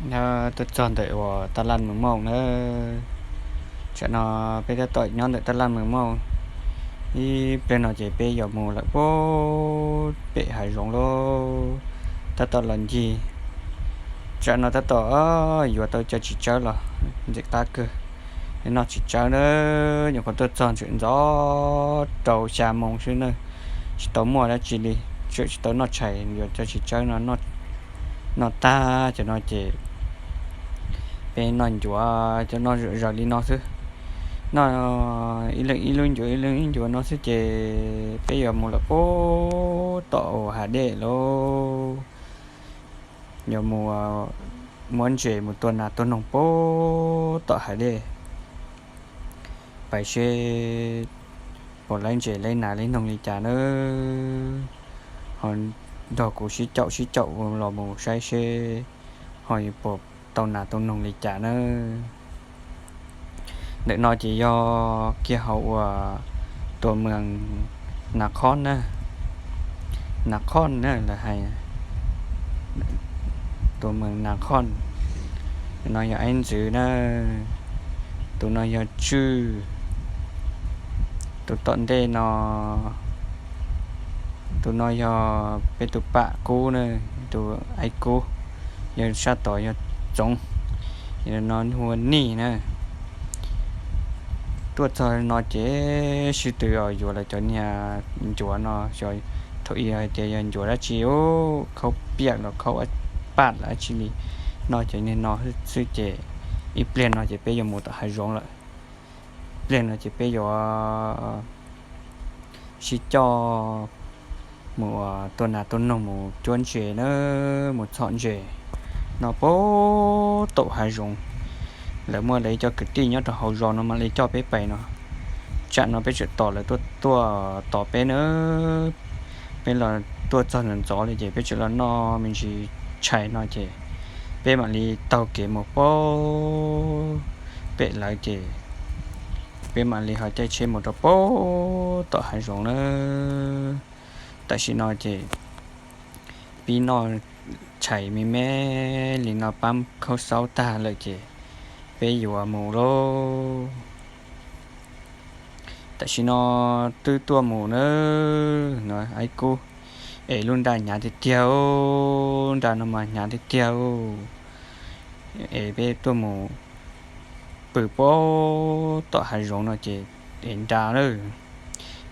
Nyob tuaj txog ntawm uas taj laj Mws Mooj na, tsam no peb tab tom nyob ntawm taj laj Mws Mooj. Ib pliag no ces peb yuav mus lawm puag pem hav zoov lauj, tab tom los ncig. Tsam no tab tom yuav tau cov txiv tsawb los ntxim qab kawg, noj txiv tsawb na. Nyuam qhuav tuaj txog ntxim ntxov rau xya moo xwb na, tsis tau muaj dab tsi li, tseem tsis tau noj tshais, yuav cov txiv tsawb no noj tag cov no ces peb noj ncuav cov no zom zaws li no xwb. Noj ib leeg ib lub ncuav ib leeg ib ncuav no xwb ces peb yuav mus lawm puag tom hav dej lauj. Yuav mus muab ntses mus tua nas tua noog puag tom hav dej, pais seb puas laib ntses laib nas laib noog li cas nawb. Ho nrog kuv sib caum sib caum los mus saib seb ho yuav puas tau nas tau noog li cas nawb. Ntawm no ces yog kiag hauv uas tus moos Nas Khoj na, Nas Khoj na lawv hais, tus moos Nas Khoj. Tus no yog Aib Ntxwv na, tus no yog Tswj, tus tom ntej no, tus no yog peb tus pam Kub na, tus Aib Kub, yog sab tod yog Txoov, no hu ua Nij na. Tuaj txog no ces sib tw yuav lawv cov niag ncuav no, thaum ub hais tias yog ncuav dab tsi, khaub piam los khaub pam los dab tsi li, noj cov niag no xwb ces ib pliag no ces peb yuav mus tom hav zoov lawm. Pliag no ces peb yuav sib coj mus tua nas tua noog mus cuab ntses na, mus txhom ntses no puag tom hav zoov. Lawv muaj lawv ib co kwv tij nyob rau hauv zos no mam li coj peb pais no. Tsam no peb tseem tos lawv tuaj tuaj tos peb na. Peb los tuaj txog ntxov ntxov li ces peb tseem los noj me ntsis tshais no ces peb mam li taug kev mus puag pem lawv ces peb mam li ho caij tsheb mus rau puag tom hav zoov na. Tam sim no ces pib noj tshais me me li no, pab khaub xaub tag lawm ces peb yuav mus lauj. Tam sim no twb tuaj mus na, no Aib Kub, es lub nra hnyav tiag tiag, nra no mas hnyav tiag tiag. Es peb tuaj mus pw puag tom hav zoov no ces es nra lawm,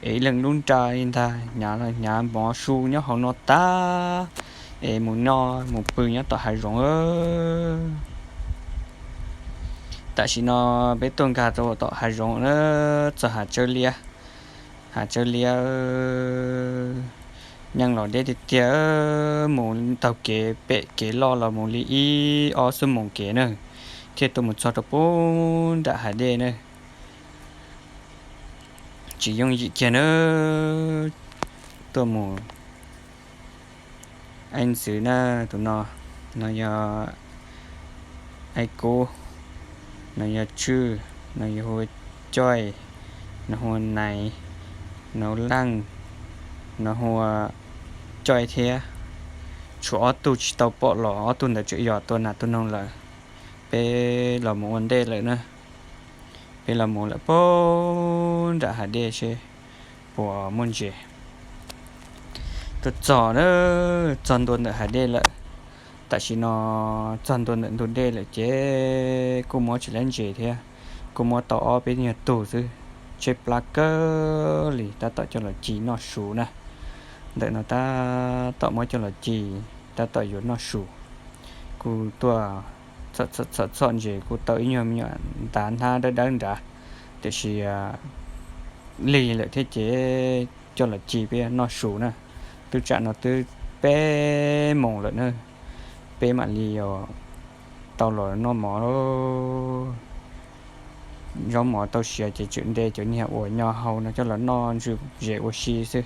es ib leeg lub nra li ntag, hnyav los hnyav, mov su nyob hauv no tag, es mus noj mus pw nyob tom hav zoov. Tam sim no peb tuaj nkag rau tom hav zoov na, txog hav tsawb liab, hav tsawb liab, nyeej los deb tiag tiag, mus taug kev pem kev loj los mus li ib ob xuab moos kev na, thiaj tuaj mus txog rau puag nram hav dej na. Tsis yooj yim kiag na, tuaj mus Aib Ntxwv na, tus no, no yog Aib Kub, no yog Tswj, no yog hu ua Coij, no hu ua Naiv, no hu ua Leej, no hu ua Coij thiab. Tshuav ob tug tsis tau pom los ob tug ntawd tseem yog tua nas tua noog lawm. Peb los mus ua ntej lawm na. Peb los mus lawm puag nram hav dej seb puas muaj ntses. Tuaj txog, txog ntua ntawm hav dej lawm. Tam sim no txog ntua ntawm ntug dej lawm ces kuj muab tsis laib ntses thiab, kuj muab tau ob peb nyuag tug xwb, tshaib plab kawg li, tab tom coj los ci noj su na. Ntawm no tab tom muab coj los ci, tab tom yuav noj su. Kuj tuaj txhom txhom ntses kuj tau ib nyuag me nyuam ntav hnab dawb dawb nrad, tiam sis lig lawm thiab ces coj los ci peb noj su na. Twb tsam no twb peb moos lawm na, peb mam li tau los noj mov. Zaub mov tau siav ces tseem nte cov niag uas nyo hau no coj los noj ntsw zes ua si xwb,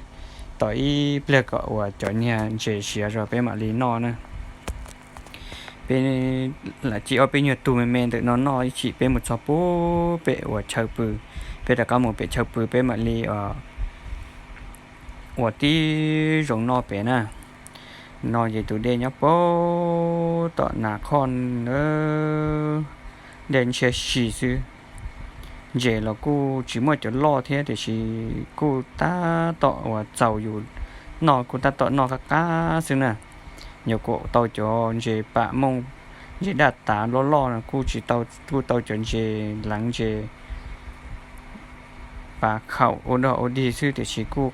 tos ib pliag kom uas cov niag ntses siav zog peb mam li noj na. Peb lam ci ob peb nyuag tug me me ntawm no noj ib chim peb mus txog puag pem uas chaw pw. Peb rov qab mus pem chaw pw peb mam li uas tib zoo noj pem na. No ces tus dej nyob puag tom nas qhoj na, dej ntshiab si xwb. Ntses los kuj tsis muaj cov loj thiab tiam sis kuj tab tom uas txaus yus noj, kuj tab tom noj qab qab xwb na. Nyuam qhuav tau cov ntses pam mooj, ntses daj tav loj loj no kuj tsis tau, kuj tau cov ntses leev ntses pav khaum ua dog ua dig xwb tiam sis kuj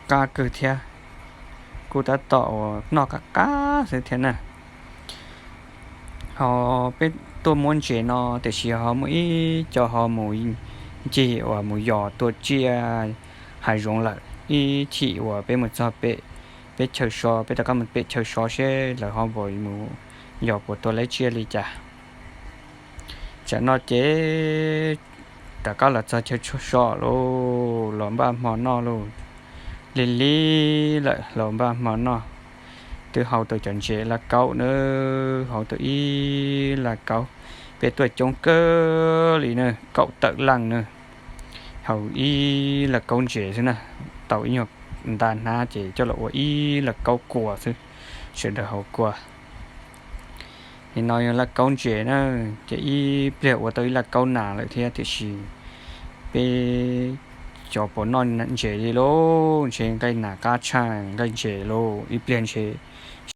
qab kawg thiab, kuj tab tom uas noj qab qab xwb thiab na. Ho peb tuaj muab ntses no tiam sis ho muaj ib co ho mus ncig uas mus yos tua tsiaj hav zoov lawm. Ib chim uas peb mus txog pem peb chaw so, peb rov qab mus pem chaw so seb lawv ho puas mus yos puas tua lawv tsiaj li cas. Tsam no ces rov qab los txog chaw so lauj, los npaj hmo noj lauj. Lig lig lawm los npaj hmo noj. Twb hau tau cov ntses laj kaub na, hau tau ib laj kaub. Peb tuaj coob kawg li na, kaum tawm leej na. Hau ib laj kaub ntses xwb na, tau ib nyuag nta hnab ces coj los ua ib laj kaub kua xwb, sawv daws haus kua. Nim no yog laj kaub ntses na, ces ib pliag ua tau ib laj kaub nas lawm thiab tiam sis peb cov puas noj ntses li lauj, ntshe nqaij nas qab tshaj nqaij ntses lauj, ib pliag ntshe